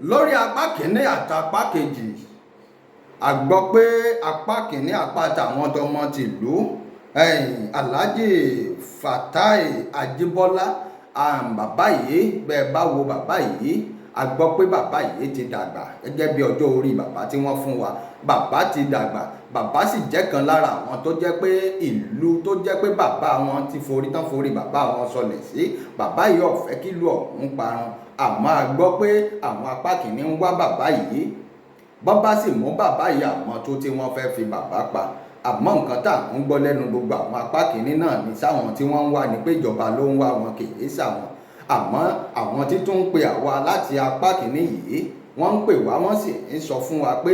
Lórí apá kìíní àti apá kejì, a gbọ́ pé apá kìíní, apá tàwọn tọmọ tìlú, Alhaji Fatai Ajibola, bàbá yìí, bẹ́ẹ̀ bá wo bàbá yìí, a gbọ́ pé bàbá yìí ti dàgbà. Gẹ́gẹ́ bí ọjọ́ orí bàbá tí wọ́n fún wa, bàbá ti dàgbà. Bàbá sì jẹ́ kan lára àwọn tó jẹ́ pé ìlú tó jẹ́ pé bàbá wọn ti forí tán forí bàbá wọn sọlẹ̀ sí, bàbá yìí ò fẹ́ kí ìlú ọ̀hún parun. Àmọ́ a gbọ́ pé àwọn apá kìíní ń wá bàbá yìí. Bọ́n bá sì mú bàbá yìí, àwọn tó tí wọ́n fẹ́ fi bàbá pa. Àmọ́ nǹkan tá à ń gbọ́ lẹ́nu gbogbo àwọn apá kìíní náà ní sáwọn tí wọ́n ń wá ní pé ìjọba ló ń wá wọn, kì í sàwọn. Àmọ́ àwọn tí tún ń pe àwa láti apá kìíní yìí, wọ́n ń pè wá, wọ́n sì ń sọ fún wa pé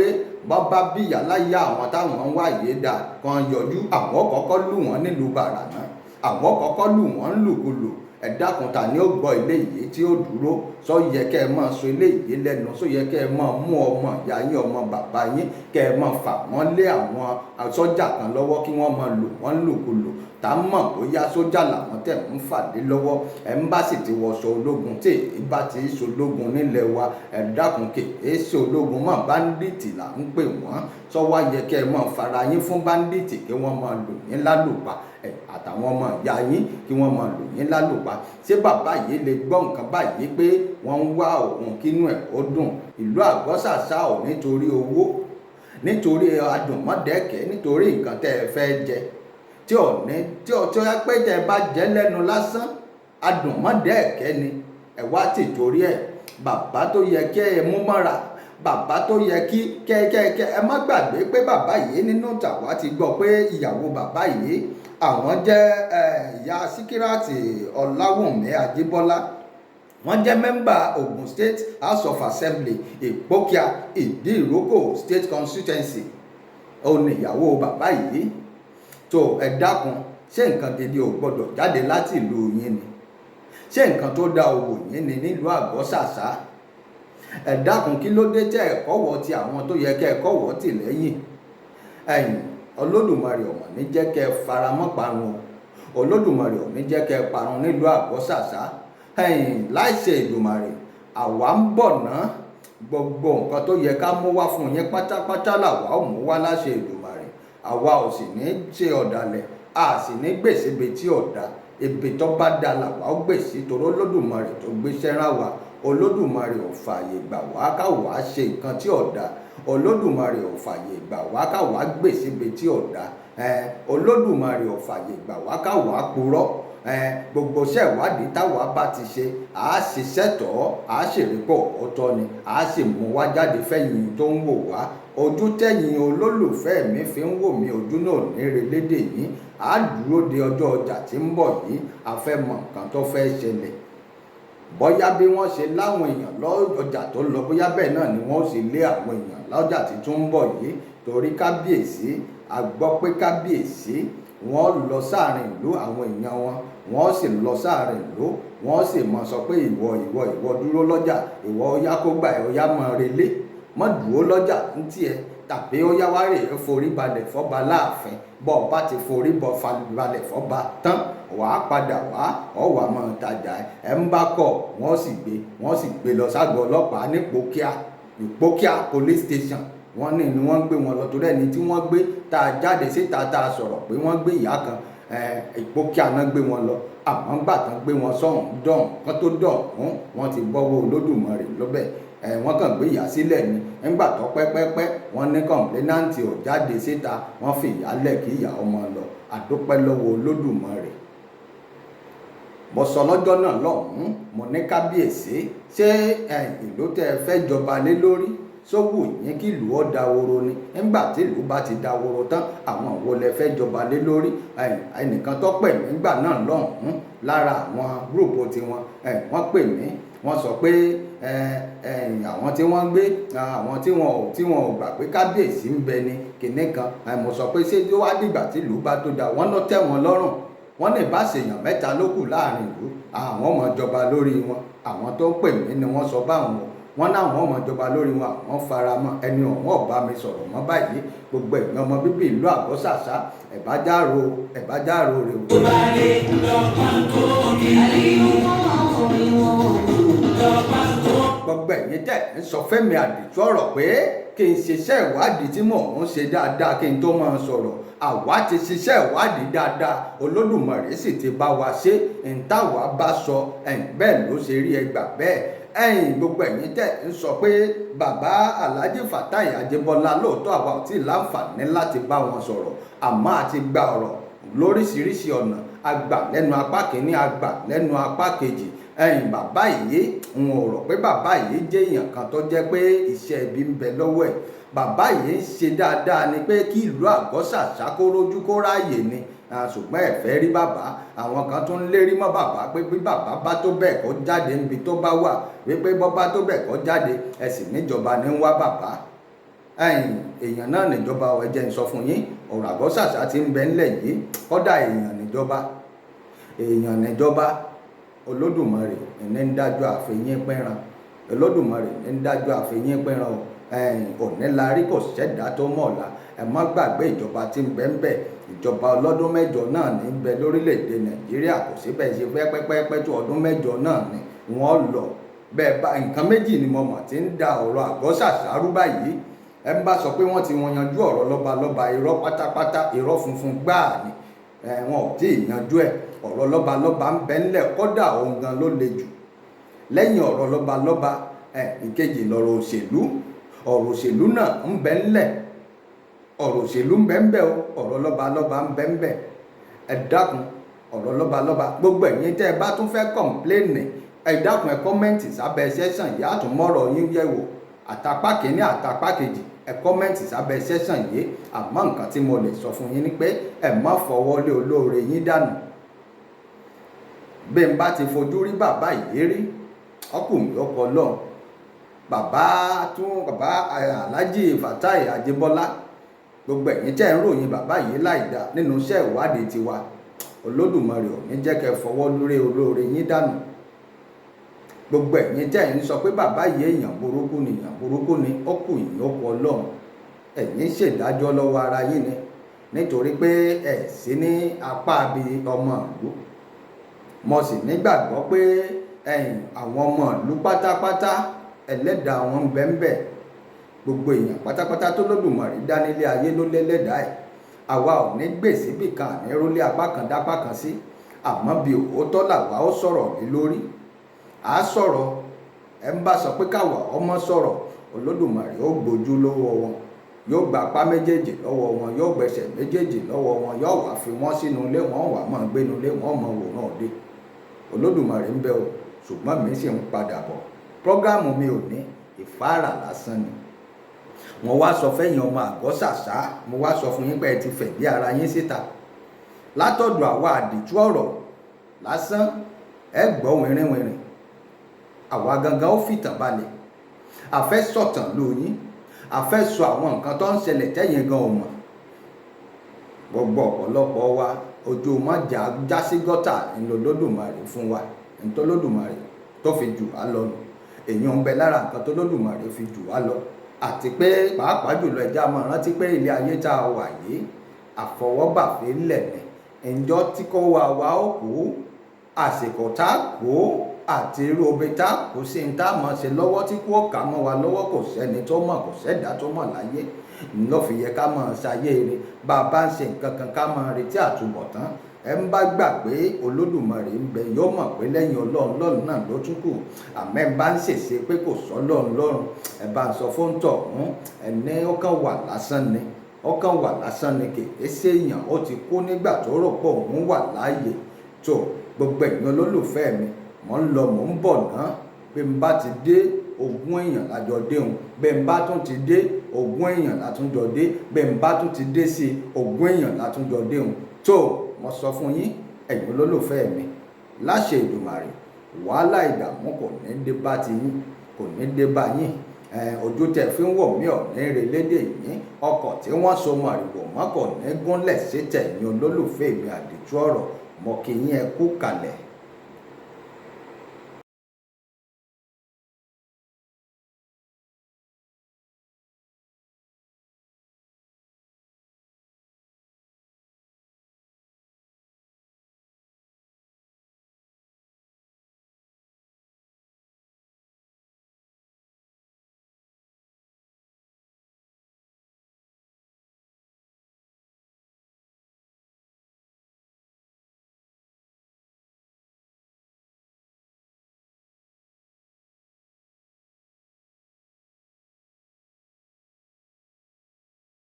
bọ́n bá bí ìyáláyá àwọn táwọn ń wá yìí dà kan yọjú, àwọn kọ́kọ́ lù wọ́n nílùú bàrà náà, àwọn kọ́kọ́ lù wọ́n lùkulù. Ẹ dákun, ta ni ó gbọ́ ilé yìí tí ó dúró? Sọ yẹ kẹ́ ẹ máa sọ ilé yìí lẹ́nu? Sọ yẹ kẹ́ ẹ máa mú ọmọ ìyá yín, ọmọ bàbá yín, kẹ́ ẹ máa fà wọ́n lé àwọn sọ́jà kan lọ́wọ́ kí wọ́n máa lò wọ́n lòkulò? Tá mọ̀ bóyá sójà làwọn tẹ̀ ń fà lé lọ́wọ́. Ẹ̀ ń bá sì ti wọṣọ ológun, tí èyí bá ti ṣe ológun nílẹ̀ wa, ẹ dákun, kì í ṣe ológun mọ́, bandit là ń pè wọ́n. Sọ wá yẹ kẹ́ ẹ máa fara yín fún bandit kí wọ́n máa lò yín lálùpà? Àtàwọn ọmọ ìyá yín kí wọ́n máa lù yín lálùpá. Ṣé bàbá yìí lè gbọ́ nǹkan báyìí pé wọ́n ń wá òun kínú ẹ̀ ó dùn? Ìlú Àgọ́ṣàṣà ò nítorí owó, nítorí adùnmọ́dẹ́kẹ́, nítorí nǹkan tẹ́ ẹ fẹ́ jẹ tí ò ní tí ò tí ó yá pé tẹ́ ẹ bá jẹ́ lẹ́nu lásán, adùnmọ́dẹ́kẹ́ ni ẹ wá tì torí ẹ̀. Bàbá tó yẹ kí ẹ mú mọ́ra, bàbá tó yẹ kí kẹ́kẹ́kẹ́ ẹ má gbàgbé pé bàbá yìí nínú tàwa ti gbọ́ pé ìyàwó bàbá yìí àwọn jẹ́ ìyá Síkírátì Ọláwùnmí Ajíbọ́lá. Wọ́n jẹ́ mẹ́mbà Ogun State House of Assembly, Ìpókíà Ìdí-Ìrókò State Constituency. Ó ní ìyàwó bàbá yìí. Tó ẹ dákun, ṣé nǹkan gidi ò gbọdọ̀ jáde láti ìlú yín ni? Ṣé nǹkan tó da òwò yín ni nílùú Àgọ́ṣàṣà? Ẹ dákun, kí ló dé tẹ́ ẹ kọ́wọ́ ti àwọn tó yẹ kẹ́ ẹ kọ́wọ́ tì lẹ́yìn? Ẹ̀yìn Olódùmarè ọ̀mọ̀ ní jẹ́ kẹ́ ẹ faramọ́ parun o. Olódùmarè ò ní jẹ́ kẹ́ ẹ parun nílùú Àgọ́ṣàṣà. Ẹ̀yìn láìṣe Èdùmàrè, àwa ń bọ̀ ná. Gbogbo nǹkan tó yẹ ká mú wá fún yín pátápátá làwa ò mú wá láṣẹ Èdùmàrè. Àwa ò sì ní ṣe ọ̀dàlẹ̀, a sì ní gbèsè ibi tí ọ̀dà ibi tó bá da làwa ó gbèsè, torí Olódùmarè tó gbéṣẹ́ rán wa, Olódùmarè ò fààyè gbà wá ká wá ṣe nǹkan tí ọ̀dà. Olódùmarè ò fààyè gbà wá ká wá gbèsè ibi tí ọ̀dà. Olódùmarè ò fààyè gbà wá ká wá purọ́. Gbogbo iṣẹ́ ìwádìí táwa bá ti ṣe, à á ṣiṣẹ́ tọ́, à á ṣèlérí ọ̀tọ̀ ni, à á sì mú wá jáde fẹ́yìn tó ń wò wá. Ojú tẹ̀yìn olólùfẹ́ mi fi ń wò mí, ojú náà ní relédè yín. À á dúró de ọjọ́ ọjà tí ń bọ̀ yìí. A fẹ́ mọ nǹkan tó fẹ́ ṣẹlẹ̀, bóyá bí wọ́n ṣe láwọn èèyàn lọ́jà tó lọ, bóyá bẹ́ẹ̀ náà ni wọ́n ṣe lé àwọn èèyàn lọ́jà tí tún ń bọ̀ yìí. Torí kábíyèsí, a gbọ́ pé kábíyèsí wọ́n lọ sáàrin ìlú, àwọn èèyàn wọn wọ́n sì lọ sáàrin ìlú, wọ́n sì mọ̀ sọ pé ìwọ ìwọ ìwọ dúró lọ́jà, ìwọ ó yá kó gbà ẹ̀, ó yá mọ́ relé, mọ́ dúró lọ́jà ń tiẹ̀, tàbí ó yá wá rèé forí balẹ̀ fọ́ba láàfin. Bọ́ ọ bá ti forí bọ balẹ̀ fọ́ba tán, wàá padà wá, ọ wà mọ́ tajà ẹ̀. Ń bá kọ̀, wọ́n sì gbé lọ ságọ́ ọlọ́pàá ní Ìpókíà, Ìpókíà police station. Wọ́n ní ni wọ́n gbé wọn lọ, torí ẹni tí wọ́n gbé tá a jáde síta tá a sọ̀rọ̀ pé wọ́n gbé ìyá kan, Ìpókíà náà gbé wọn lọ. Àmọ́ gbà tán gbé wọn sọ̀hún dọ̀hún kán tó dọ̀hún, wọ́n ti bọ́wọ́ Olódùmarè lọ́bẹ̀. Wọ́n kàn gbé ìyá sílẹ̀ ni. Nígbà tó pẹ́pẹ́pẹ́, wọ́n ní complainant ò jáde síta, wọ́n fi ìyá lẹ̀ kí ìyá ọmọ lọ. Àdúpẹ́ lọ́wọ́ Olódùmarè. Mo sọ lọ́jọ́ náà lọ́hùn-ún, mo ní kábíyèsí, ṣé ìlú tẹ́ ẹ fẹ́ jọba lé lórí sówù yín kí ìlú ó dahoro ni? Nígbà tí ìlú bá ti dahoro tán, àwọn wo lẹ fẹ́ jọba lé lórí? Ẹnìkan tó pè mí nígbà náà lọ́hùn-ún lára àwọn group tiwọn, wọ́n pè mí, wọ́n sọ pé àwọn tí wọ́n gbé, àwọn tí wọ́n ò gbà pé kábíyèsí ń bẹ ní kinní kan. Mo sọ pé ṣé ó wá dìgbà tí ìlú bá tó da? Wọ́n lọ tẹ́ wọn lọ́rùn. Wọ́n ní ìbáṣeyàn mẹ́ta ló kù láàrin ìlú, àwọn ọmọ ìjọba lórí wọn. Àwọn tó pè mí ni wọ́n sọ báwọn o. Wọ́n náwọn ọmọ ìjọba lórí wọn, àwọn faramọ́. Ẹni ọ̀hún ọ̀bá mi sọ̀rọ̀ mọ́ báyìí. Gbogbo ẹ̀yin ọmọ bíbí ìlú Àgọ́ṣàṣà, ẹ̀bájáro ẹ̀bájáro rè o. Tó bá dé lọ́pàá kó kiri. Lọ́pàá kó. Gbogbo ẹ̀yin tẹ̀ ń sọ fẹ́mi àdìtú ọ̀rọ̀ pé kí n ṣiṣẹ́ ìwádìí tí mò ń ṣe dáadáa kí n tó máa sọ̀rọ̀, àwa ti ṣiṣẹ́ ìwádìí dáadáa, Olódùmarè sì ti bá wa ṣe. Ń táwa bá sọ ẹ̀yìn bẹ́ẹ̀ ló ṣe rí, ẹgbà bẹ́ẹ̀. Ẹ̀yìn gbogbo ẹ̀yin tẹ̀ ń sọ pé bàbá Alhaji Fatai Ajíbọ́lá, lóòótọ́ àwa ò tí ì láǹfààní láti bá wọn sọ̀rọ̀, àmọ́ àti gba ọ̀rọ̀ lóríṣiríṣi ọ̀nà, àgbà lẹ́nu apá kìíní, àgbà lẹ́nu apá kejì. Ẹ̀yìn bàbá yìí, n ò rò pé bàbá yìí jẹ́ èèyàn kan tó jẹ́ pé iṣẹ́ ibi ń bẹ lọ́wọ́ ẹ̀. Bàbá yìí ń ṣe dáadáa ni pé kí ìlú Àgọ́ṣàṣà kó rójú kó ráàyè ni. Ṣùgbọ́n ẹ fẹ́ rí bàbá, àwọn kan tún ń lérí mọ́ bàbá pé bí bàbá bá tó bẹ́ẹ̀ kó jáde níbi tó bá wà, wípé bọ́ bá tó bẹ́ẹ̀ kó jáde. Ẹ sì níjọba ní ń wá bàbá. Ẹ̀yìn èèyàn náà níjọba. Ẹ jẹ́ n sọ fún yín, ọ̀rọ̀ Àgọ́ṣàṣà ti ń bẹ ńlẹ̀ yìí, kọ́dà èèyàn níjọba, èèyàn níjọba. Olódùmarè ní ń dájọ́ àfẹ̀yìn pẹ́ran. Olódùmarè ní ń dájọ́ àfẹ̀yìn pẹ́ran o. Ẹ̀yìn òní la rí, kò sẹ́dá tó mọ̀ ọ̀la. Ẹ má gbàgbé ìjọba tí ń bẹ ń bẹ, ìjọba ọlọ́dún 8 náà ní bẹ lórílẹ̀‐èdè Nàìjíríà. Kò sí bẹ́ẹ̀ ṣe fẹ́ pẹ́pẹ́pẹ́ tó, ọdún 8 náà ni wọ́n lọ bẹ́ẹ̀ bá. Nǹkan méjì ni mo mọ̀ tí ń da ọ̀rọ̀ Àgọ́ṣàṣà rú báyìí. Ẹ ń bá sọ pé wọ́n ti wọn yanjú ọ̀rọ̀ lọ́balọ́ba, irọ́ pátápátá, irọ́ funfun gbáà ni. Wọn ò tí ì yanjú ẹ̀. Ọ̀rọ̀ lọ́balọ́ba ń bẹ ńlẹ̀, kódà òun gan ló le jù lẹ́yìn ọ̀rọ̀ lọ́balọ́ba. Ìkejì lọ̀rọ̀ òṣèlú. Ọ̀rọ̀ òṣèlú náà ń bẹ ńlẹ̀, ọ̀rọ̀ òṣèlú ń bẹ ńbẹ̀ o, ọ̀rọ̀ lọ́balọ́ba ń bẹ ńbẹ̀. Ẹ dákun, ọ̀rọ̀ lọ́balọ́ba, gbogbo ẹ̀yin tẹ́ ẹ bá tún fẹ́ complain, ẹ dákun, ẹ comment sábẹ́ session yìí, àtúmọ̀rọ̀ yín yẹ̀ wò, àtàpá kìíní, àtàpá kejì. Ẹ comment sábẹ́ session yìí. Àmọ́ nǹkan tí mo lè sọ fún yín ni pé ẹ má fọwọ́ lé olóore yín dànù. Bí n bá ti fojú rí bàbá yìí rí, ọkùnrin ọkọ lọ́hùn, bàbá tún bàbá Alhaji Fatai Ajíbọ́lá, gbogbo ẹ̀yin tẹ́ ń ròyìn bàbá yìí láìda, nínú iṣẹ́ ìwádìí tiwa, Olódùmarè ò ní jẹ́ kẹ́ fọwọ́ lórí olóore yín dànù. Gbogbo ẹ̀yin tẹ́ ń sọ pé bàbá yìí èèyàn burúkú ni, èèyàn burúkú ni, ó kù yín, ó kù Ọlọ́run. Ẹ̀yin ṣèdájọ́ lọ́wọ́ ara yín ni, nítorí pé ẹ̀ sí ní apá bí ọmọ ìlú. Mo sì nígbàgbọ́ pé ẹ̀yin àwọn ọmọ ìlú pátápátá, ẹlẹ́dàá wọn ń bẹ ń bẹ. Gbogbo èèyàn pátápátá tó Lódùmarè dá nílé ayé ló lẹ́lẹ́dàá ẹ̀. Àwa ò ní gbèsè bí kan àní rólé apá kan dápá kan sí, àmọ́ bí òótọ́ làwa ó sọ̀rọ̀ lé lórí, à á sọ̀rọ̀. Ẹ̀ ń bá sọ pé káwa ọmọ sọ̀rọ̀, Olódùmarè ó gbójú lọ́wọ́ wọn, yóò gba apá méjèèjì lọ́wọ́ wọn, yóò gbẹ̀sẹ̀ méjèèjì lọ́wọ́ wọn, yóò wá fi wọ́n sínú ilé wọn, wà máa gbénu ilé wọn, mọ̀ wòran òde. Olódùmarè ń bẹ o, ṣùgbọ́n mi sì ń padà bọ̀. Program mi ò ní ìfáàrà lásán ni. Mo wá sọ fẹ́yìn ọmọ àgọ́ ṣàṣà, mo wá sọ fún yín pé ẹ ti fẹ̀bi ara yín síta látọ̀dọ̀ àwa àdìtú ọ̀rọ̀ lásán. Ẹ gbọ́ wìnrìnwìnrìn, àwa gangan ó fìtàn balẹ̀. Àfẹ́ sọ̀tàn lóyún, àfẹ́ sọ àwọn nǹkan tó ń ṣẹlẹ̀ tẹ́yìn gan ò mọ̀. Gbogbo ọ̀pọ̀lọpọ̀ wa, ojú mọ́jà já sí gọ́tà ńlọlọ́dùmarè fún wa, ńtọ́lọ́dùmarè tó fi jù wá lọ nù. Èyí ń bẹ lára nǹkan tó Lódùmarè fi jù wá lọ. Àti pé pàápàá jùlọ, ẹja máa rántí pé ilé ayé tá a wà yìí, àfọwọ́bàfẹ́ lẹ̀ ní. Ǹjọ́ tí kò wá wá ó kú, àsìkò tá a kú àti irú omi tá a kú sí ní tá a mọ̀ ṣe lọ́wọ́ tí kú ọ̀kà mọ́ wa lọ́wọ́, kò sẹ́ni tó mọ̀, kò sẹ́dá tó mọ̀ láyé. Ńlọ fi yẹ ká máa ṣayé rere. Bá a bá ń ṣe nǹkan kan, ká máa retí àtúbọ̀tán. Ẹ ń bá gbà pé Olódùmarè ń bẹ, yóò mọ̀ pé lẹ́yìn Ọlọ́run, lọ́run náà ló tún kù. Àmọ́ ẹ bá ń ṣèṣe pé kò sọ Ọlọ́run lọ́run, ẹ bá ń sọ fún tọ̀hún, ẹni ó kàn wà lásán ni, ó kàn wà lásán ni, kì í ṣèèyàn, ó ti kú nígbà tó rò pé òun wà láàyè. Tó gbogbo ẹ̀yin olólùfẹ́ mi, mò ń lọ, mò ń bọ̀ ná. Bí n bá ti dé, ogún èèyàn lájọ déhùn. Bí n bá tún ti dé, ogún èèyàn látúnjọ dé. Bí n bá tún ti dé sí, ogún èèyàn látúnjọ déhùn. Tó mo sọ fún yín, ẹ̀yin olólùfẹ́ mi, láṣẹ Èdùmàrè, wàhálà, ìdààmú kò ní dé bá ti yín, kò ní dé bá yín. Ojú tẹ fi ń wò mí ò ní relédè yín. Ọkọ̀ tí wọ́n so mọ̀rìwò mọ́ kò ní gúnlẹ̀ sí tẹ̀yìn olólùfẹ́ mi. Àdìtú ọ̀rọ̀, mo kí yín, ẹ kú kalẹ̀.